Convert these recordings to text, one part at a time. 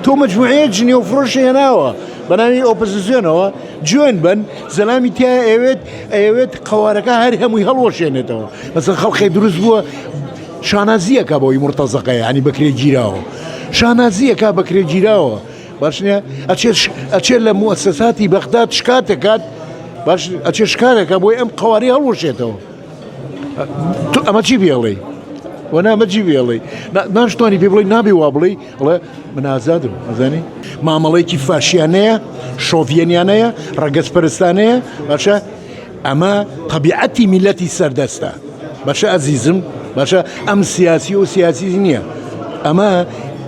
تۆ مەجموعەیە جنێو فرۆشی هێناوە بەناوی ئۆپۆزیسیۆنەوە جوێن بن زەلامی تیا ئەوێت ئەیەوێت قەوارەکە هەر هەمووی هەڵوەشێنێتەوە مەسەن خەڵقێک دروست بووە شانازیەکە بۆی مرتەزەقەیە ینی بەکرێ گیراوە شانازیەکە بەکرێ گیراوە باش نییە ئەچێت ئەچێت لە موەسەساتی بەغداد شکات دەکات باش ئەچێت شکارەکە بۆی ئەم قواری هەڵوەشێتەوە تۆ ئەمە چی بێڵی وەنا ئەمە چی بێڵی ناشتوانی پێ بڵێ نابێ وا بڵێ ئەڵێ من ئازادم ئەزانی مامەڵەیەکی فاشیانەیە شۆڤیەنیانەیە ڕەگەزپەرستانەیە باشە ئەمە تەبیعەتی میلەتی سەردەستە باشە ئەزیزم باشە ئەم سیاسی و سیاسی نییە ئەمە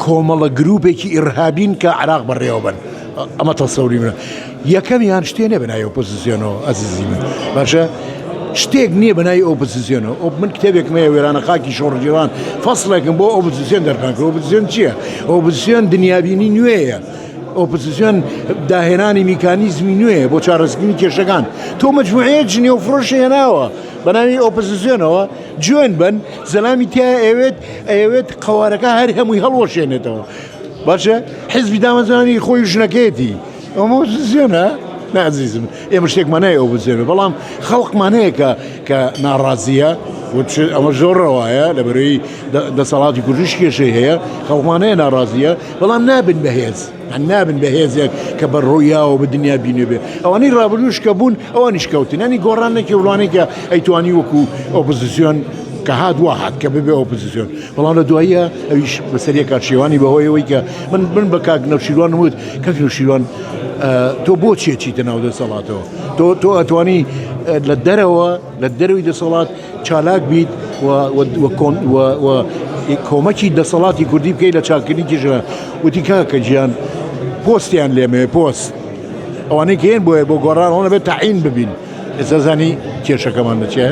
کۆمەڵە گروپێکی ئیرهابین کە عراق بەڕێوە بن ئەمە تەسەوری منە یەکەمیان شتێ نیە بەناوی ئۆپۆزیسیۆنەوە ئەزیزی من باشە شتێک نییە بەناوی ئۆپۆزیسیۆنەوە ئۆپ من کتێبێکم هەیە وێرانە خاکی شۆڕگیران فەسڵێکم بۆ ئۆپۆزیسیۆن دەرخان کرد ئۆپۆزیسیۆن چییە ئۆپۆزیسیۆن دنیابینی نوێیە ئۆپۆزیسیۆن داهێنانی میکانیزمی نوێیە بۆ چارەسەکردنی کێشەکان تۆ مەجموعەیە جنێو فرۆش هێناوە بەناوی ئۆپۆزیسیۆنەوە جوێن بن زەلامی تیا ئەوێت ئەیەوێت قەوارەکە هەر هەمووی هەڵوەشێنێتەوە باشە حزبی دامەزرانی خۆی ژنەکەیەتی ئەمە ئۆپۆزیسیۆنە نا ئەزیزم ئێمە شتێکمان هەیە ئۆپۆزیسیۆنە بەڵام خەڵکمان هەیە کە کە ناڕازیە ئەمە زۆر ڕەوایە لە بەرەی دەسەڵاتی کوردیش کێشەی هەیە خەڵکمان هەیە ناڕازیە بەڵام نابن بەهێز نابن بە هێزێک کە بە ڕۆیاوە بە دنیا بینێ بێ ئەوانەی ڕابردووش کە بوون ئەوانیش کەوتن ینی گۆڕان نەکێ وڵانێکە ئەیتوانی وەکو ئۆپۆزیسیۆن کە هات وا هات کە ببێ ئۆپۆزیسیۆن بەڵام لە دواییە ئەویش بەسەریەکە شێوانی بەهۆیەوەی کە من من بە کاک نەوشیروان وت کاک نەوشیروان تۆ بۆ چیە چیتە ناو دەسەڵاتەوە تۆ تۆ ئەتوانی لە دەرەوە لە دەروی دەسەڵات چالاک بیت و کۆمەکی دەسەڵاتی کوردی بکەیت لە چاکردنی کێشە وتی کاکە گیان پۆستیان لێمێ پۆست ئەوانەی کە هێن بۆیە بۆ گۆڕان ئەوە بێت تەعین ببین ئێستا زانی کێشەکەمان لە چیە؟